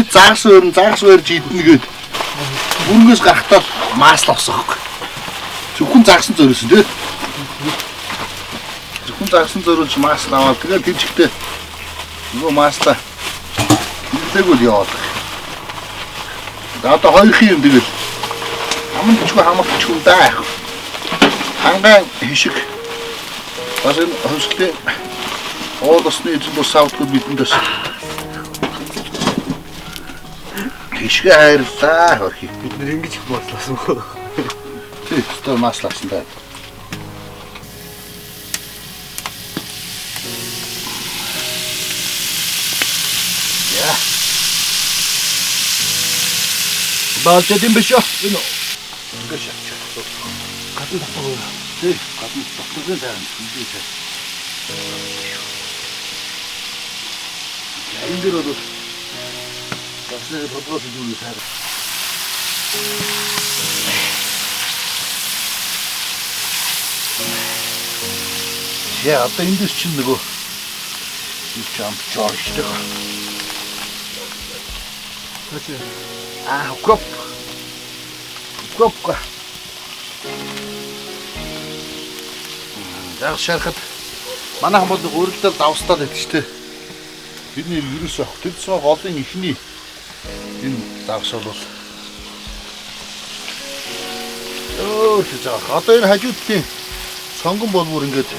Ингэж загас өрн, загас өрж идэнэ гээд мөрөнгөөс гарахтаа маасл авсан байхгүй. Зөвхөн загсан зориулсан тий. Зөвхөн загсан зориулж маасл аваад тэгэл тэр чигтээ нөгөө маасла хэрэглээгүй л яваад. За одоо хоёр юм тэгэл амтчгүй хамтчгүй даа. Хангаан хишиг бас энэ хувьсгалын уул усны эзэн бус савдгүй бидэнд бас хишгэ хайрлаа хөрхи. Бид нэр ингэж их бодлоосон уу? Тий, өстой маслаасан даа. Яа. Баалж юм биш үү? Энэ ингэж шатчих. Гадна татдаг. Тий, гадна доторгийн сайхан би сайн. Энэ дээр бол бас нэг тодгоос зүйл сайхан. Яа, одоо энэ дэс чинь нөгөө юу ч амтч оршдог. Аа, укроп. Укропка. Загас шарахад манайхан бол уралдаар давстаад байдаг шүү дээ. Бидний ерөөсөө ах тэр цоо голын эхний энэ загас бол өөр загас. Одоо энэ хажуудын сонгон болбор ингээд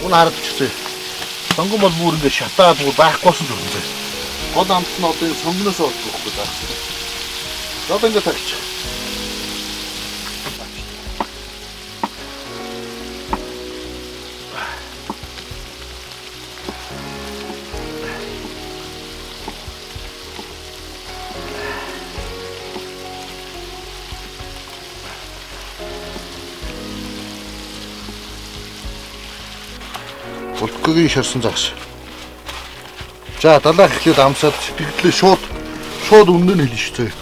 уг нь харагдчихжээ. Сонгон бол бүр ингээд шатаад бүр байхгүйсэн зүрхэн зэ. Гол амт нь одоо энэ сонгоноос олдог байхгүй загас. Одоо ингээд тагч. Булткогийн шарсан загас. За далаа эхлээд амсаад сэтгэлдээ шууд өмнө нь хэлнэ шүү дээ.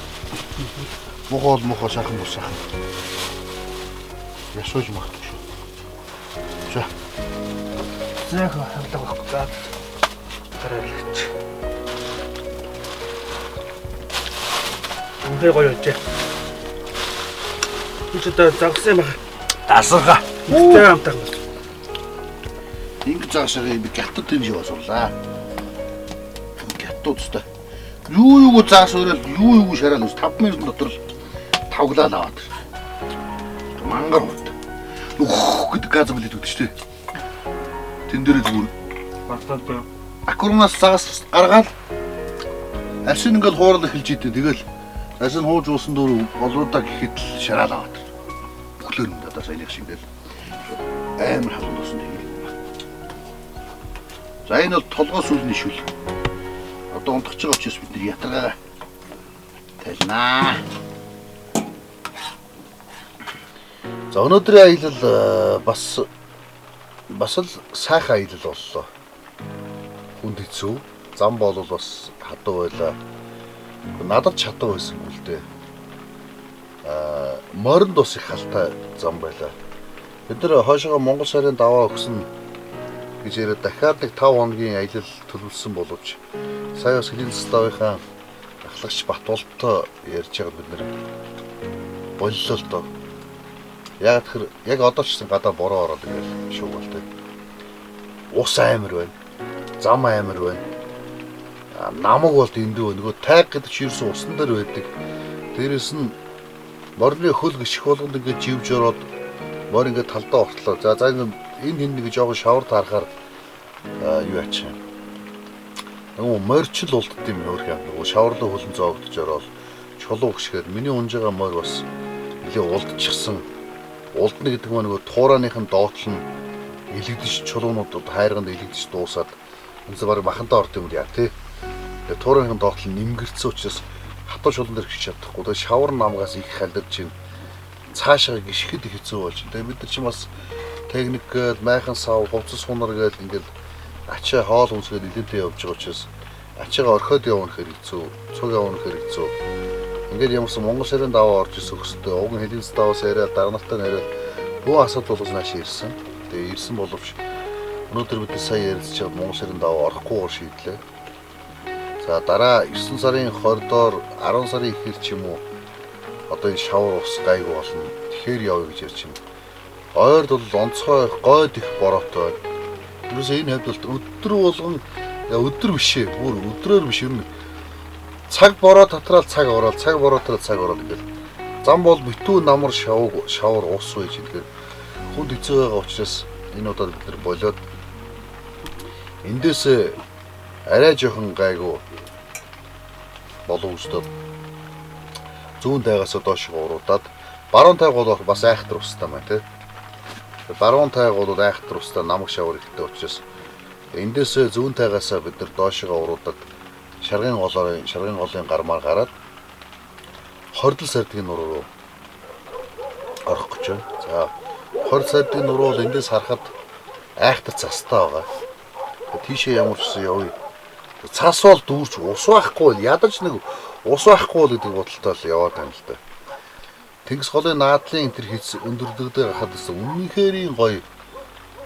Мухаа бол мухаа, сайхан бол сайхан. Ясууж магадгүй шүү. За. Зээх хавлага байхгүй. За. Гараад ирч. Үнээр гоё байжээ. Энэ ч одоо загас юм байна. Дасарга. Үнэтэй амтаг байна. Ингэ загасаа би гятад энэ яваа сурлаа. Гятад өстой. Юу юуг загас өрөөл юу юуг шараал ус 5 минут дотор л тавглаад аваад. Мангар хурд. Нүх гэдэг газ бүлээд өгдөг шүү дээ. Тэн дээрээ зүгээр Бартаад акурнаас загас гаргаал арсын ингээл хуурал эхэлж идэв. Тэгэл арсын хууж уусан дөрөв олруудаа гэхэд л шараал аваад. Өглөө юм даа саяных шиг ингээл амар халуун болсон тэгэл. За энэ бол толгой сүл нишүүл. Одоо унтах байгаа учраас бид нэр ятаргаа тайлнаа. За өнөөдрийн аялал бас л сайхан аялал боллоо. Хүнд хэцүү. Зам бол бас хадуу байлаа. Надад ч хадуу байсан үл дээ. Морин бас их халтай зам байлаа. Бид нар хойшоогоо Монгол сарын даваа өгсөн гэж яриад дахиад нэг 5 хоногийн аялал төлөвлөсөн боловч сая бас Хэлийн Заславынхаа ахлагч Батболтой ярьж байгаад бид нэр боллоо л доо. Яг тэр яг одоо ч гэсэн гадаа бороо ороод ингээл шуугаал тэ. Ус амар байна. Зам амар байна. Намаг бол дэндүү нөгөө тайг гэдэг чи ерөөсөн усан дээр байдаг. Дээрээс нь морины хөл гიშх болгонд ингээд живж ороод морь ингээд талдаа ортлоо. За за энэ хин нэг жоохон шавар таарахаар юу яачих юм. Нөгөө морьчл болдд юм өөр юм. Нөгөө шаварлуу хөлн зоогдож ороод чулуу гიშгээд миний унж байгаа морь бас нэлээ улдчихсан. Улдна гэдэг нь нөгөө туурааных нь доотлол нь илэгдэж чулуунууд хайрганд илэгдэж дуусаад үнэхээр баг махандаа орд юм яа тий. Тэгээ туурааных нь доотлол нэмгэрсэн учраас хатуу чулуун дээр гიშж чадахгүй. Тэгээ шавар намгаас их халирч юм. Цаашаа гიშгэхэд их хэцүү болж. Тэгээ бид нар чинь бас техник гээд майхан сав, хувцас хунар гээд ингээд ачаа хоол хүнсгээд илэнтэй явж байгаа учраас ачаагаа орхиод явна гэхээр хэцүү, цуг явна гэхээр хэцүү. Ингээд ямарсан Монгол сарын даваа орж ирсэн хөстөө уг нь Хэлийн даваас яриад дарга нартай яриад бүх асуудал болгож нааш ирсэн. Тэгээ ирсэн боловч өнөөдөр бид сая ярилцж байгаад Монгол сарын даваа орохгүйгээр шийдлээ. За дараа 9 сарын 20-доор 10 сарын ихэр ч юм уу одоо энэ шавар ус гайгүй болно. Тэгэхээр явъя гэж ярьж байна. Ойрд бол онцгой гойд их бороотой байна. Ерөөсөө энэ хавьд бол өдөр болгон өдөр биш ээ. Бүр өдрөөр биш юм. Цаг бороо татраал цаг ороод, цаг бороо татраал цаг ороод ингээл зам бол битүү намар шавар ус байж тэгэхээр хүнд хэцүү байгаа учраас энэ удаад бид нар болоод эндээс арай жоохон гайгүй болов өстөө зүүн тайгаас доош уруудаад баруун тайг бол бас айхтар устай маань тий. Баруун тайг бол айхтар устай намаг шавар ихтэй учраас эндээс зүүн тайгаасаа бид нар доошоо уруудаад шаргын голын гармаар гараад хордол сардгийн нуруу руу орох гэж байна. За хордол сардгийн нуруу бол эндээс харахад айхтар цастай байгаа. Тийшээ ямар ч гэсэн явъя. Цас бол дүүрч ус байхгүй бол ядаж нэг ус байхгүй бол гэдэг бодолтой л яваад байна л да. Тэнгис голын наадлын тэр хис өндөрдөгдөө гахад гэсэн үнэнхээрийн гоё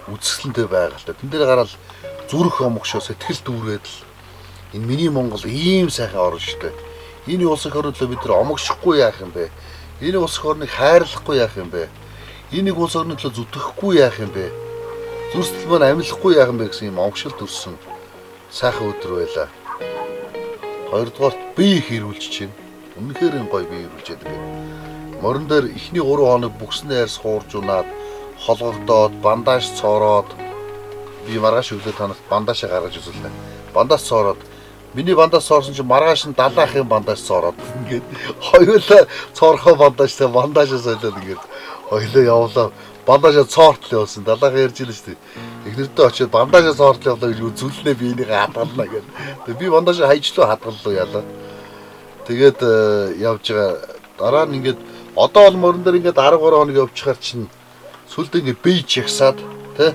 үзэсгэлэнтэй байгальтай. Тэн дээр гараад зүрх омгшоо сэтгэл дүүрээд л энэ миний Монгол ийм сайхан орн шүү дээ. Энэ улс их орныг бид нар омгшихгүй яах юм бэ? Энэ улс их орныг хайрлахгүй яах юм бэ? Энэ нэг улс орны төлөө зүтгэхгүй яах юм бэ? Зүр сэтгэл маань амилахгүй яах юм бэ гэсэн юм омгшил төрсөн сайхан өдөр байлаа. Хоёрдугаарт бие их эрүүлж чинь. Үнэхээр энэ гоё бие эрүүлж яадаг. Морин дээр эхний 3 хоног бүксний арьс хуурж унаад, холгогдоод, бандаж цоороод би маргааш өглөө танарт бандажаа гаргаж үзүүлнэ. Бандаж цоороод миний бандаж цоорсон чинь маргааш нь далаахын бандаж цоороод ингээд хоёулаа цоорхоо бандажтай бандажаа солиод ингээд хоёулаа явлаа. Бандажаа цоортол явсан. Далаахан ярьж илээ шүү дээ. Эхнэрдээ очиод бандажаа цоортол явлаа гэж үзүүлнэ би энийг хадгална гэдэг. Тэгээ би бандажаа хайжлуу хадгаллаа ялаа. Тэгээд явж байгаа. Дараа нь ингээд одоо бол морин дээр ингээд 13 хоног явчихаар чинь сүлд ингээд бие чагсаад тэ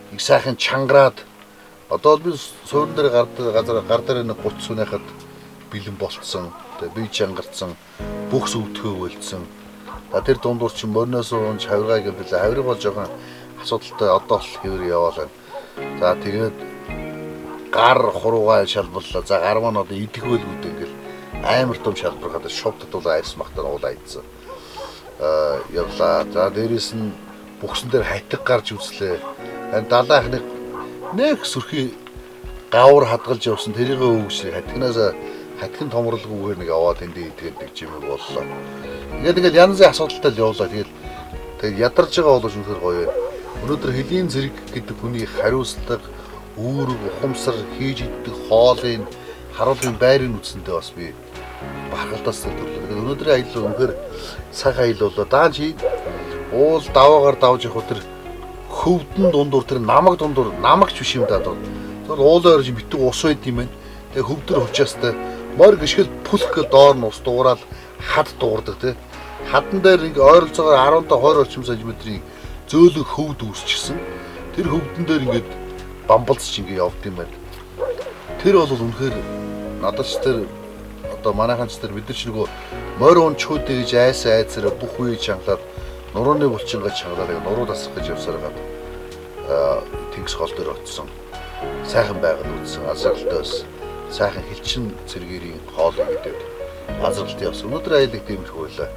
их сайхан чангараад одоо бол би суурин дээр газар гар дээр нэг 30 сүнэхэд бэлэн болцсон. Тэгээ бие чангарцсан, бүх сүвдгөө болцсон. За тэр дундуур чинь мориноос унж хавиргаа гэмтэл хавирга бол жоохон асуудалтай одоо л хэвэр яваал байна. За тэгээд гар хуруугаа шалбарлаа. За гар маань одоо идэх байлгүүд ингээл амар том шалбархаад шувт татуулаа арьс махтар уулаа идсэн. Явлаа. За дээрээс нь бүхсэн дээр хатиг гарч үзлээ. Харин далаахны нэг сүрхий гавар хадгалж явсан тэрийг өгч хатигнаас хатигн томруулгүйгээр нэг аваад энд идэхэд нэг жимэг боллоо. Ингээд ингээл янз бүрийн асуудалтай л явлаа. Тэгээд ядарч байгаа бол үнэхээр гоё байна. Өнөөдөр хөлийн зэрэг гэдэг хүний хариуцлага, үүрэг, ухамсар, хийж идэх хоолыг, харуулгын байрын үтсэндээ бас би баргалдаас төрлөө. Тэгээд өнөөдрийн аялал үнэхээр сайхан аялал боллоо. Даан чи уул даваагаар давж явах тэр хөвдөн дундуур тэр намаг дундуур намагч биш юм даа. Тэр уулын орж битүү ус байд юм байна. Тэгээд хөвдөр хувчаастай морь гიშгэл пүлх гэл доор нь ус дуурал хад дуурдаг тий. Хадан дээр ингээ ойролцоогоор 10 та 20 орчим сантиметрийн зөөлөн хөвд үүсчихсэн. Тэр хөвдөн дээр ингээд бамбалцч ингээ явд юм байна. Тэр бол үнэхээр надад ч тэр одоо манайхан ч тэр бид нар ч нөгөө морь унчхуудыг гэж айсан айцараа бүх үе чангалаад нурууны булчингаа чангалаад нуруу дасах гэж явсаар гад тэнгис гол дээр очсон. Сайхан байгаль үзсэн, азаргалтай байсан. Сайхан хилчин цэргээрийн хоол гэдэг азаргалтай явсан. Өнөөдөр аялал тиймэрхүү байлаа.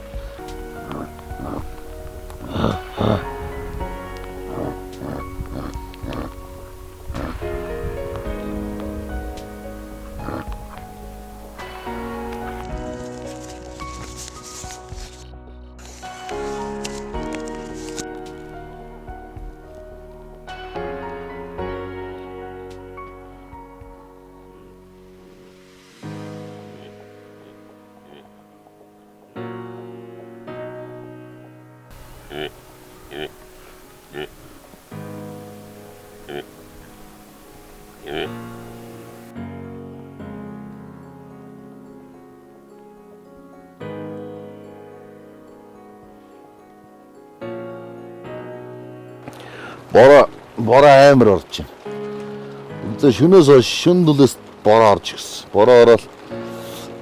Бороо амар орж байна. За шөнөөс хойш шөн нүлээс бороо орж ирсэн. Бороо ороод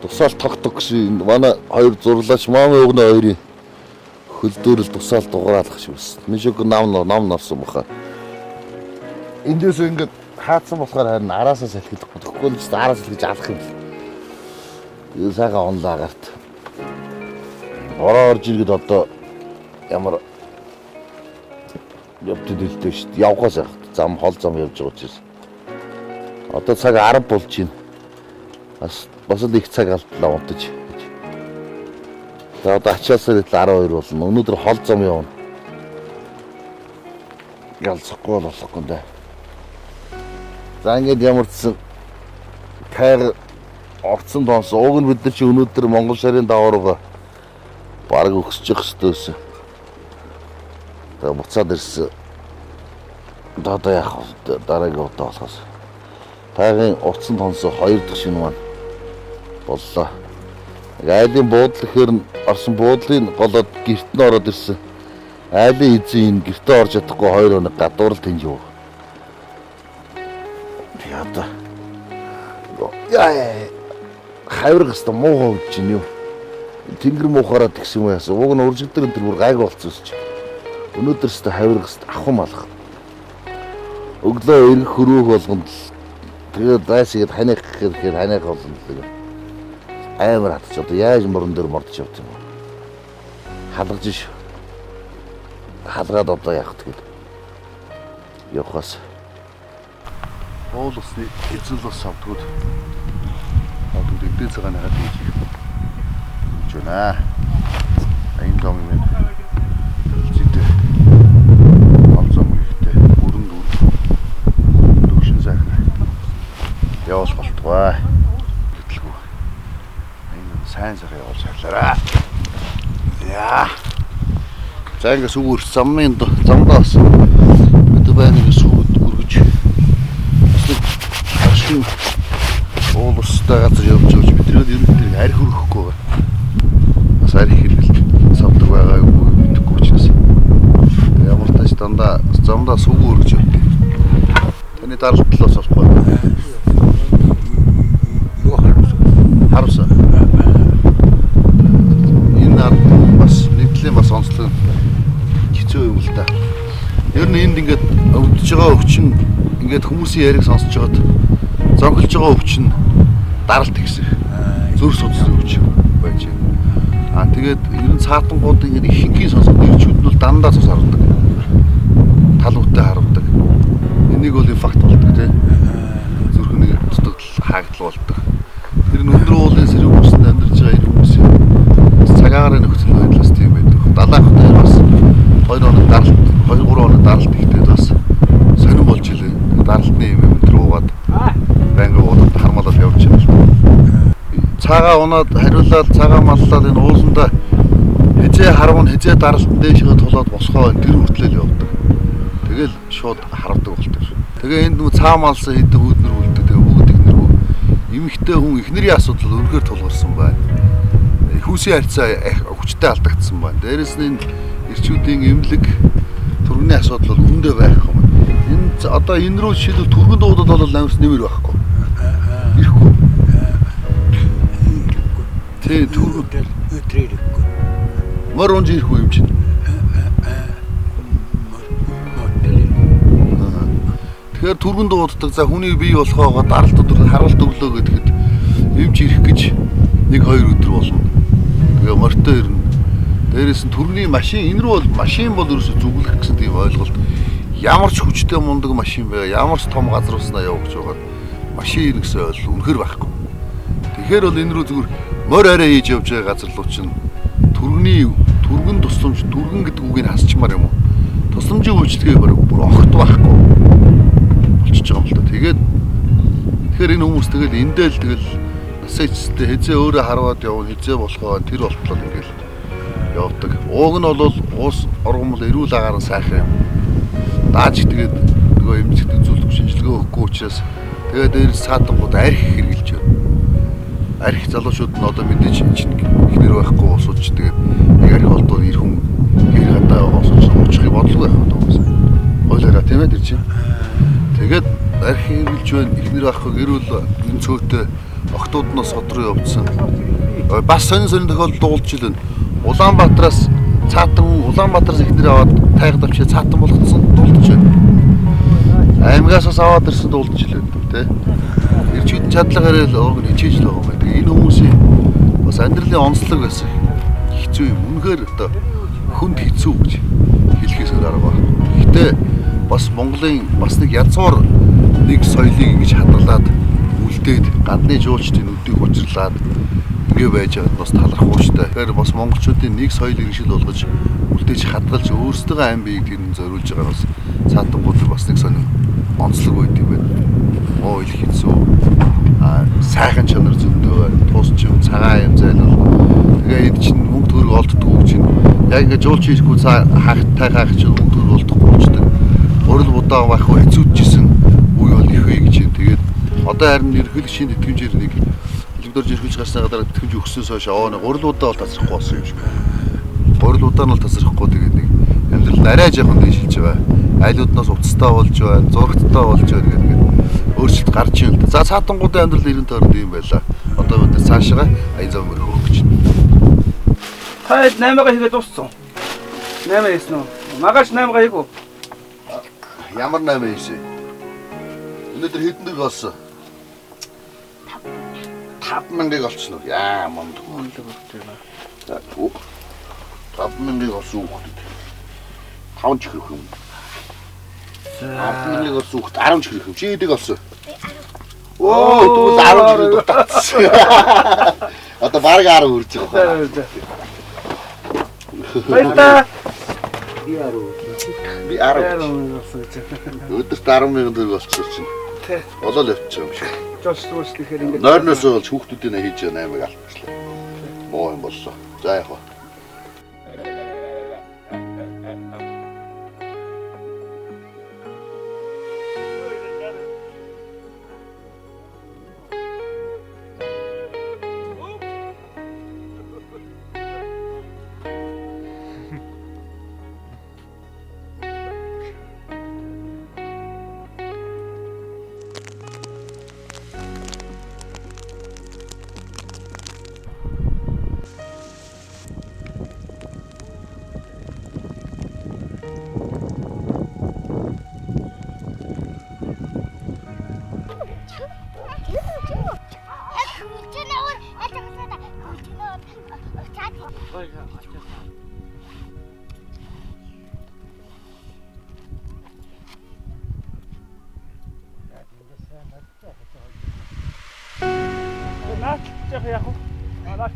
тусаал тог тог гэсэн манай хоёр зурлаач маамын өгнө хоёрын хөлдөөрөл тусаал дугараалах шиг байсан. Мишиг нам нарсан баха. Эндээс ингээд хаацсан болохоор харин араасаа салхилахгүй. Тэгэхгүй л араас салхиж алах юм л. Тэгээ сайхан онлоо агарт. Ороо орж ирэхэд одоо ямар явдал дэлтэй шүү дээ. Явгаас яах. Зам хол зам явж байгаа учраас. Одоо цаг 10 болж байна. Бас л их цаг алдлаа унтаж. За одоо ачаасаар идэл 12 болно. Өнөөдөр хол зам явна. Ялцахгүй бол болохгүй даа. За ингээд ямар ч сан тайр орцсон тоонс уг нь бид нар чи өнөөдөр Монгол шарын даваа руугаа бараг өгсөж явах хэрэгтэй байсан. Тэгээ буцаад ирсэн. Одоо яах вэ? Дараагийн удаа болохоос. Тайгын уртсан тонсон хоёр дахь шинэ маань боллоо. Айлын буудлын гэхээр нь орсон буудлын голоод герт нь ороод ирсэн. Айлын эзэн энэ гертээ орж чадахгүй 2 хоног гадуур л тэнж яв. Тэгээ одоо яа хавирга хэвээр муухай үуч чинь юу. Тэнгэр муухаараа тэгсэн юм яасан. Уг нь уржигдар энэ бүр гайг болцсон чи. Өнөөдөр хэвээр хавирга хэвээр авах малах. Өглөө эргэх хөрөөх болгонд л тэгээд зайсгээд ханих гэхээр ханих болгонд л амар хатч одоо яаж морон дээр мордож явт юм бэ? Халгаж ш. Халгаад одоо яах вэ тэгэл. Явахаас уул усны эзэн л ус авдгууд. Одоо эдийн цагааны хад хийж гэж байна. Энэ зам юм зүйтэй. Ол зам ихтэй өрөн дүр. Дөгшин сайхан. Явуул болтугай. Гэтлгүй. Энэ сайн сайхан явуулж хавлаарай. Яа. За ингэ сүгүр замын замдаа бас бид байна ингэ сүгд өргөж бас нэг ашиг уул устай газар явж явж бид нар ер нь арх өрөхгүй байгаа. Бас арх хэрэглэлт савдаг байгаа юм уу мэдэхгүй учраас. Ямар тач дандаа замдаа сүгүү өргөж явдаг. Таны даралт талаас болохгүй. Юу харуулсан? Харуулсан. Энэ ард бас нэгдлийн бас онцлог хэцүү юм л да. Ер нь энд ингээд өвдөж байгаа өвчин ингээд хүмүүсийн яриг сонсож байгаад зонхолж байгаа өвчин даралт ихсэх. Зүрх судасны өвчин байж байна. Аа тэгээд ер нь цаатангууд ингээд ихэнхийн сонсоод ирчүүд нь бол дандаа цус хардаг. Тал үтэй хардаг. Энийг бол инфаркт болдог тий. Зүрхний дутагдал хаагдал болдог. Тэр нь өндөр уулын сэрэг бүсэнд амьдарч байгаа энэ хүмүүсийн цагаагаар нөхцөл байдлаас тийм байдаг. Далайн хотоор бас 2 хоног даралт 2 3 хоног даралт ихтэй бас сонирн болж илээ. Даралтны юм юм тэр уугаад байнга уугаад хармалал явж байна л. Цагаа унаад хариулаад цагаа маллаад энэ ууланда хизээ харван хизээ даралтан дээшгээ тулаад босгоо энэ тэр хүртлээл явдаг. Тэгэл шууд харвдаг болдог. Тэгээ энд нүү цаа малсан хэдэн хүүднэр үлддэг. Тэгээ бүгд ихнэр хүү. Эмэгтэй хүн ихнэрийн асуудал үнэхээр тулгарсан байна. Хүүсийн харьцаа хүчтэй алдагдсан байна. Дээрэс нь энэ эрчүүдийн эмнэлэг түргэний асуудал бол үндэ байхгүй юм. Энэ одоо энэ рүү жишээлбэл түргэн дуудад бол амьс нэмэр байхгүй. Ирэхгүй. Тий, түргэн өдөр ирэхгүй. Мор унж ирэхгүй юм чинь. Тэгэхээр түргэн дууддаг. За хүний бие болохоогоо даралт өдөр харуулт өглөө гэхэд эмч ирэх гэж 1 2 өдөр болно. Тэгээ морьтой ирнэ. Дээрээс нь түргэний машин энэ рүү бол машин бол ерөөсө зүглэх гэсэн тийм ойлголт. Ямар ч хүчтэй мундаг машин бай, ямар ч том газар уснаа явах гэж байгаа машин ирнэ гэсэн ойлголт үнэхэр байхгүй. Тэгэхээр бол энэ рүү зүгээр морь арай хийж явж байгаа газар руу чинь түргэний түргэн тусламж түргэн гэдэг үгийг хасчмаар юм уу? Тусламжийн үйлчилгээ бүр огт байхгүй болчихж байгаа юм л да. Тэгээд тэгэхээр энэ хүмүүс тэгэл эндээ л тэгэл насаа ичстэй хизээ өөрөө харваад явна, хизээ болохоо тэр болтлоо ингээл явдаг. Ууг нь бол уус оргомол эрүүл агаар нь сайхан юм. Дааж тэгээд нөгөө эмчилдэг зүйлгүй шинжилгээ өгөхгүй учраас тэгээд дээрээс цаатангууд арх хэрглэж байна. Арх залуучууд нь одоо мэдээж чинь ихнэр байхгүй усууд ч тэгээд нэг арх олдоод ир хүн гэр хадаа усууд ч уучхыг бодлого байх юм байна. Хойлоороо тийм ээ тэр чинь. Тэгээд арх хэрглэж байна. Ихнэр байхгүй гэрүүл энэ цөөтэй октод нь бас од руу явцсан. Бас сонин сонин тохиолдол дуулж илэн. Улаанбаатараас цаатан Улаанбаатараас ихнэр аваад тайгад авчиж цаатан болгоцсон дуулж байна. Аймагаас бас аваад ирсэн дуулж илэн тий. Ирчүүд чадлагаараа л уг нь хичээж л байгаа юм байна. Тэгээ энэ хүмүүсийн бас амьдралын онцлог бас хэцүү юм. Үнэхээр одоо хүнд хэцүү гэж хэлэхээс өөр арга байна. Гэхдээ бас Монголын бас нэг язгуур нэг соёлыг ингэж хадгалаад үлдээд гадны жуулчдын нүдийг учрлаад ингэ байж байгаад бас талархууштай. Тэгэхээр бас монголчуудын нэг соёл иргэншил болгож үлдээж хадгалж өөрсдөө ам биеийг тэр нь зориулж байгаа бас цаатангууд бас нэг сонин онцлог байд юм байна. Муу ил хэцүү. А сайхан чанар зөндөө байна. Тус ч юм, цагаан юм зайлвал. Тэгээ эд чинь мөнгө төгрөг олддгоо чинь яг ингэ жуулч хийхгүй цаа хаах тай хаах чинь мөнгө төгрөг олдохгүй болчдөг. Гурил будаа байхгүй хэцүүдчихсэн үе бол их үе гэж юм. Тэгээд одоо харин ерөнхийлөгчийн тэтгэмжээр нэг элемтөрж ерөнхийлж гарсны дараа тэтгэмж өгснөөс хойш овоо нэг гурил будаа бол тасрахгүй болсон юм шиг. Гурил удаа нь бол тасрахгүй тэгээд нэг амьдрал нь арай жоохон дэвшилж байгаа. Айлууднаас уцтай болж байна, зурагттай болж байна гэдэг ингээд өөрчлөлт гарч ийн л да. За цаатангуудын амьдрал 90 тойронд юм байла. Одоо бид нар цаашаа аян зам мөрөх гэж байна. Та хэд 8-ага хийгээд дууссан. 8 хийсэн үү? Маргааш 8-ага хийх үү? Ямар 8 хийсэн? Өнөөдөр хэдэн төгрөг олсон? 5000-ыг олчихно уу? Яа, мундаг. Мундаг хөвгтэй ба. За, 5000-ыг олсон хүүхдэд 5 чихрэх юм. 5000-ыг олсон хүүхд 10 чихрэх юм. Чи хэдийг олсон? Оо, тэгвэл 10 чихрэх дутаацсан. Одоо бараг 10 хүрж байгаа байна. Баярлалаа. Би 10. Би 10. 10 болсон гэж. Өдөрт 10,000 төгрөг олчихсон чинь. Тэ. Болол явчих юм шиг. Жолч дүүрч гэхээр ингээд Нойрноос болж хүүхдүүдийн хийж байгаа 8-ыг алдчихлаа. Муу юм боллоо. За яах вэ? Наач яах яах вэ? Наач.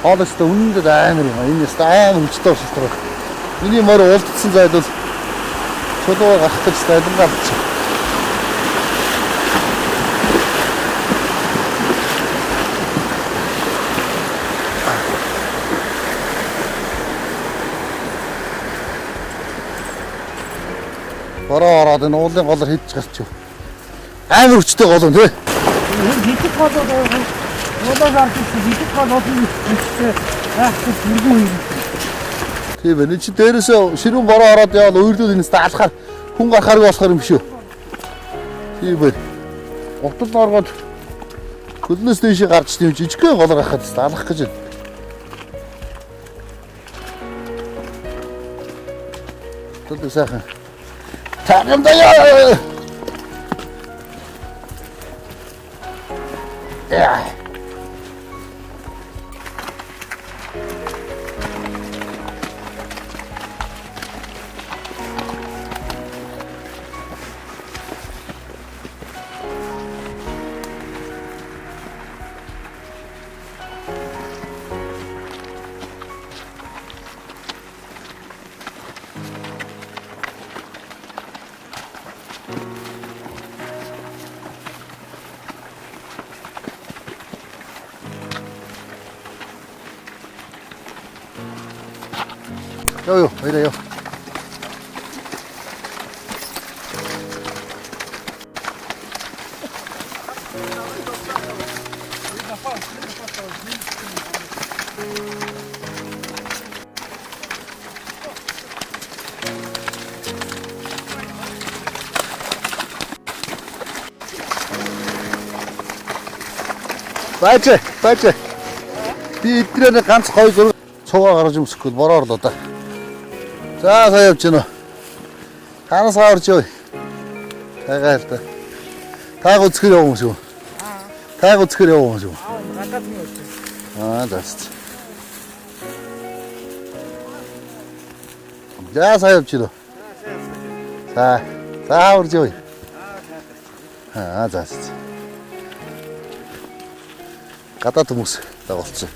Хоол өстө үнэндээ амар юм. Энэ өстө амар хүчтэй урсгалт байгаа. Миний морь уулдсан зайд бол чулуугаа гарах гэж зайлангаа авчих. Бороо ороод энэ уулын голоор хидж гарч юу. Амар хүчтэй гол юм тий. Хэдэн гол бол уулаас арч хэдэн гол бол ихтэй айхтар бүргүү юм. Тийм ээ. Энэ чи дээрээсээ ширүүн бороо ороод явал уйрлуул энэс алхахаар хүн гарахааргүй болохоор юм биш үү? Тийм ээ. Гутал оргоод хөлнөөс дээшээ гарч тийм жижигхэн голоор гарахад алах гэж байна. Тул сайхан. Тагамдаа. Яа. Йоо ёо, баяраа ёо. Баач, баач. Би эдгээр ганц гоё зураг цугаа гаргаж өмсөхгүй бороо орлоо да. За сайн явж гинэ. Хаанаас аварч юу? Тагаа л да. Тааг үзэхэр явах юм шүү. Тааг үзэхэр явах юм шүү. Гадаад нь явж. Аа за. За сайн явж гинэ. За. За аварч юу? Аа за. Гадаад хүмүүс дагуулсан.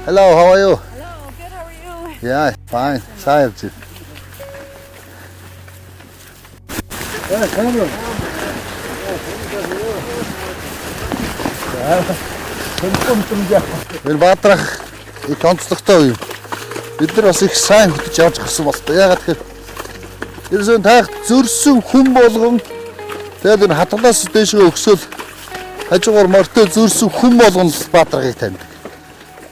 Hello, how are you? Hello, good. How are you? Yeah, fine. Сайн явж байна. Энэ Баатрах их онцлогтой юм. Бид нар бас их сайн хөтөж явж гарсан болтой. Яагаад тэгэхээр ерөөсөө таах зөрсөн хүн болгон тэгэл энэ хатгалаас дээшээ өгсөөл хажуугаар морьтой зөрсөн хүн болгон л Баатрахыг таньдаг.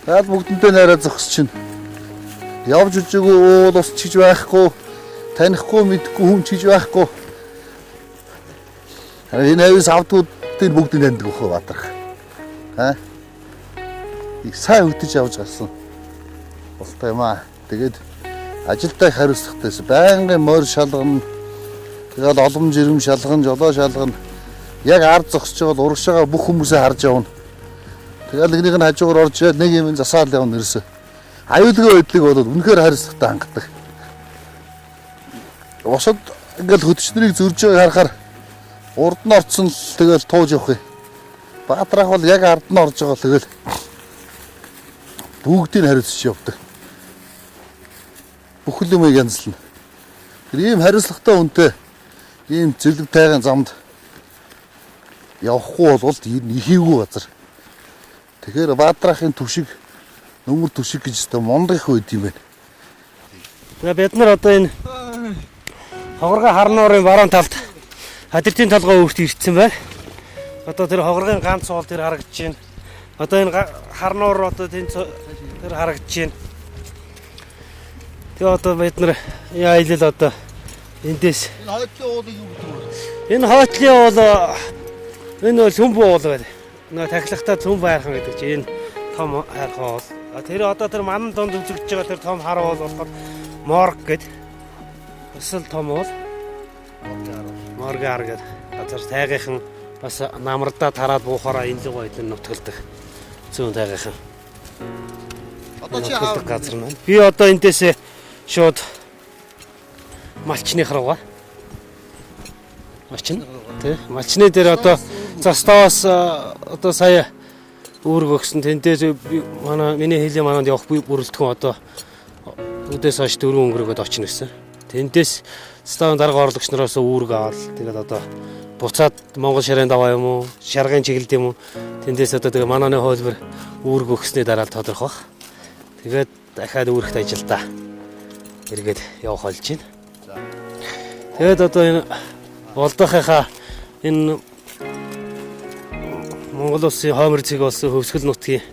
Тэгэл бүгдэнтэй найраа зогс чинь явж үжээгүй уул ус чиж байхгүй, танихгүй мэдхгүй хүн чиж байхгүй. Харин энэ хавьс авдгуудыг бүгдийг таньдаг өхөө Баатрах. Аа? Их сайн хөтөж явж гарсан болтой юм аа. Тэгээд ажилдаа их хариуцлагатайс. Байнгын морь шалгана. Тэгэл олон жирэм шалгана, жолоо шалгана. Яг ард зогсож байгаа бол урагшаага бүх хүмүүсээ харж явна. Тэгэл нэгнийх нь хажуугаар орж ирээд нэг юм засаал явна ерөөсө. Аюулгүй байдлыг бол үнэхээр хариуцлагатай хангадаг. Бусад ингээл хөтчнэрийг зөрж байгааг харахаар урд нь орцсон л тэгэл тууж явах юм. Баатрах бол яг ард нь орж байгаа л тэгэл бүгдийг хариуцж явдаг. Бүхэл юмыг янзлна. Тэр ийм хариуцлагатай хүнтэй ийм зэрлэг тайган замд явахгүй бол ер нь ихийгүй газар. Тэгэхээр Баатрахын түшиг нөмөр түшиг гэж өстой мундаг их байд юм байна. Тэгээ бид нар одоо энэ хогоргой харнуурын баруун талд хадиртын толгой өвөрт ирсэн байна. Одоо тэр хогоргын ганц уул тэр харагдаж байна. Одоо энэ харнуур одоо тэнд тэр харагдаж байна. Тэгээ одоо бид нар энэ аялал одоо эндээс Энэ хойтлын уулыг юу гэдэг вэ? энэ хойтлын уул энэ бол сүмбүү уул байна. Нөгөө тахилгатай сүмб хайрхан гэдэг чинь энэ том хайрхан уул. А тэр одоо тэр манан дунд үзэгдэж байгаа тэр том хар уул болохоор морг гэд. Бас л том уул. Морг ар гэд. Газар тайгийнхан бас намардаа тараад буухаараа энэ л гоё нутгалдаг. Зүүн тайгийнхан. Одоо чи Нутгалдаг газар маань. Би одоо эндээс шууд малчных руугаа. Малчин тий. Малчны дээр одоо заставаас одоо сая үүрэг өгсөн. Тэндээс би манай миний хийлийн мананд явах бүрэлдэхүүн одоо үдээс хойш 4 өнгөрөөгд очно гэсэн. Тэндээс заставын дарга орлогч нараас үүрэг аваад тэгээд одоо буцаад Монгол шарын даваа юм уу, шаргын чиглэлд юм уу? Тэндээс одоо тэгээ манааны хуулбар үүрэг өгсөний дараа л тодорхой бах. Тэгээд дахиад үүрэгт ажилдаа эргээд явах болж байна. Тэгээд одоо энэ Болдоохынхаа энэ Монгол улсын хоймор цэг болсон Хөвсгөл нутгийн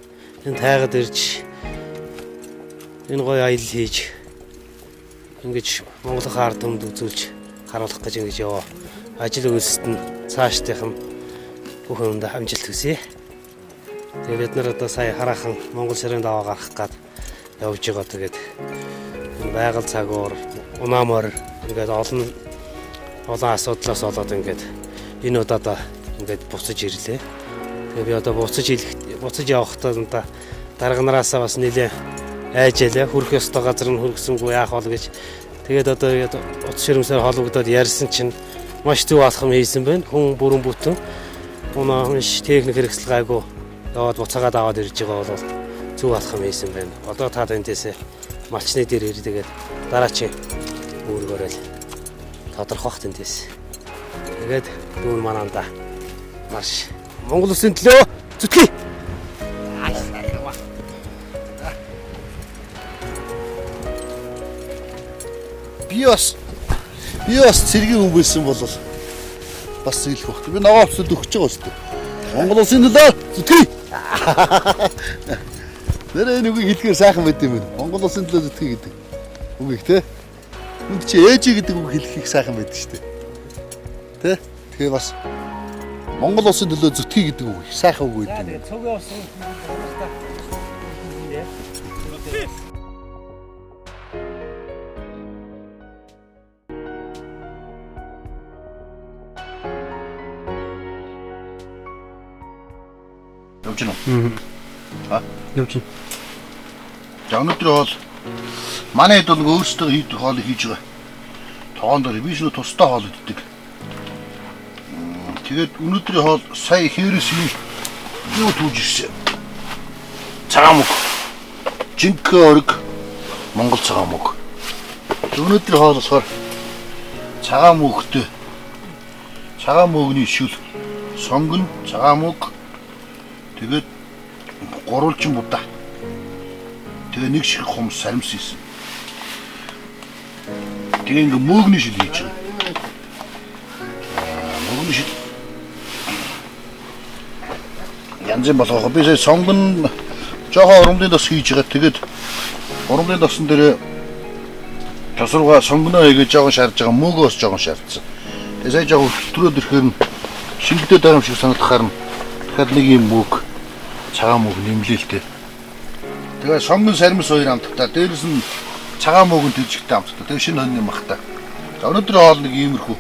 энэ тайгад ирж энэ гоё аялал хийж ингэж Монголын ард түмэнд үзүүлж харуулах гэж ингэж яваа. Ажил үйлсэд нь цаашдынх нь бүх юмд амжилт хүсье. Тэгээ бид нар одоо сая хараахан Монгол ширээнд даваа гарах гад явж байгаа. Тэгээд энэ байгаль цагуур, унаамор ингээд олон олон асуудлаас болоод ингээд энэ удаадаа ингээд буцаж ирлээ. Тэгээ би одоо буцаж илэх буцаж явахдаа надаа дарга нараасаа бас нэлээ айжээлээ. Хүрэх ёстой газар нь хүргэсэнгүй яах вэ гэж. Тэгээд одоо ингээд утас ширэмсээр холбогдоод ярьсан чинь маш зөв алхам хийсэн байна. Хүн бүрэн бүтэн унаа маш техник хэрэгсэл гайгүй яваад буцаагаад аваад ирж байгаа бол зөв алхам хийсэн байна. Одоо та тэндээсээ малчны дээр ирдэгээд дараачийн үүргээрээ л тодорхой бах тэндээс. Тэгээд дүүн манаанда марш. Монгол улсын төлөө зүтгэе. Би бас цэргийн хүн байсан бол бас зэглэх бах. Би ногоо хувцас өгч байгаа шүү дээ. Монгол улсын төлөө зүтгэе. Нэрээ энэ үгийг хэлэхээр сайхан байт юм байна. Монгол улсын төлөө зүтгэе гэдэг үгийг те. Үнд чи ээжи гэдэг үг хэлэх их сайхан байдаг шүү дээ. Тэ? Тэгэхээр бас Монгол улсын төлөө зүтгэе гэдэг үг их сайхан үг байт юм. Тэгээд цуг явсан хүмүүс Явж гинэ үү? Аа. Явж байна. За өнөөдөр хоол манай хэд бол өөрсдөө хийдэг хоолыг хийж байгаа. Тогоон дээр би шнэ тусдаа хоол иддэг. Тэгээд өнөөдрийн хоол сая хээрээс юм юу түүж ирсэн. Цагаан мөг. Жинхэнэ ориг Монгол цагаан мөг. Өнөөдрийн хоол болохоор цагаан мөгтэй. Цагаан мөгний шүл, сонгон, цагаан мөг, тэгээд гурвалжин будаа. Тэгээ нэг шиг хум саримс хийсэн. Тэгээ ингээ мөөгний шил хийж байгаа. Мөөгний шил янзын болгох. Би сая сонгон жоохон урамлын тос хийж байгаа. Тэгээд урамлын тосон дээр тос руугаа сонгоноо хийгээ жоохон шарж байгаа. Мөөгөө бас жоохон шаардсан. Тэгээ сая жоохон өтрөөд ирэхээр нь шингэдээ байгаа юм шиг санагдахаар нь дахиад нэг юм мөөг цагаан мөөг нэмлээ л дээ. Тэгээ сонгон саримс хоёр амттай. Дээрээс нь цагаан мөг нь төжигтэй амттай. Тэгээ шинэ хоньны махтай. За өнөөдөр хоол нэг иймэрхүү.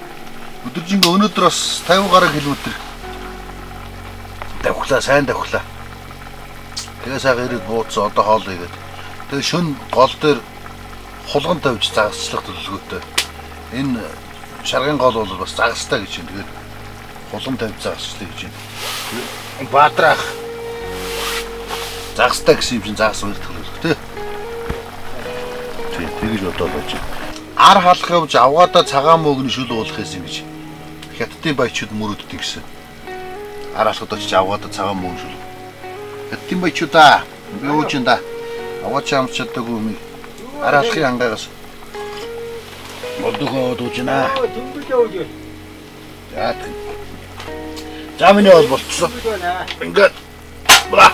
Өдөржингөө өнөөдөр бас 50 гаруй километр давхлаа, сайн давхлаа. Тэгээ сайхан ирээд бууцсан одоо хоол игээд. Тэгээ шөн гол дээр хулган тавьж загасчлах төлөвлөгөөтэй. Энэ шаргын гол бол бас загастай гэж юм. Тэгээд хулган тавьж загасчлаа гэж юм. Баатраах загастай гэсэн юм чинь загас хоёр дахь л тий. Тий, тэгж бодоод байж. Ар халах явж авгаадаа цагаан мөөгний шүл уулах юм гэж. Хятадын баячууд мөрөддөг гэсэн. Ар халахад очиж авгаадаа цагаан мөөгний шүл. Хятадын баячуудаа би ууж энэ да. Аваач амж чаддаггүй юм. Ар халахын ангаагаас молдохоо дууж байна. Дөнгөж явж. За. За миний бол болцсон. Ингээд. Бра.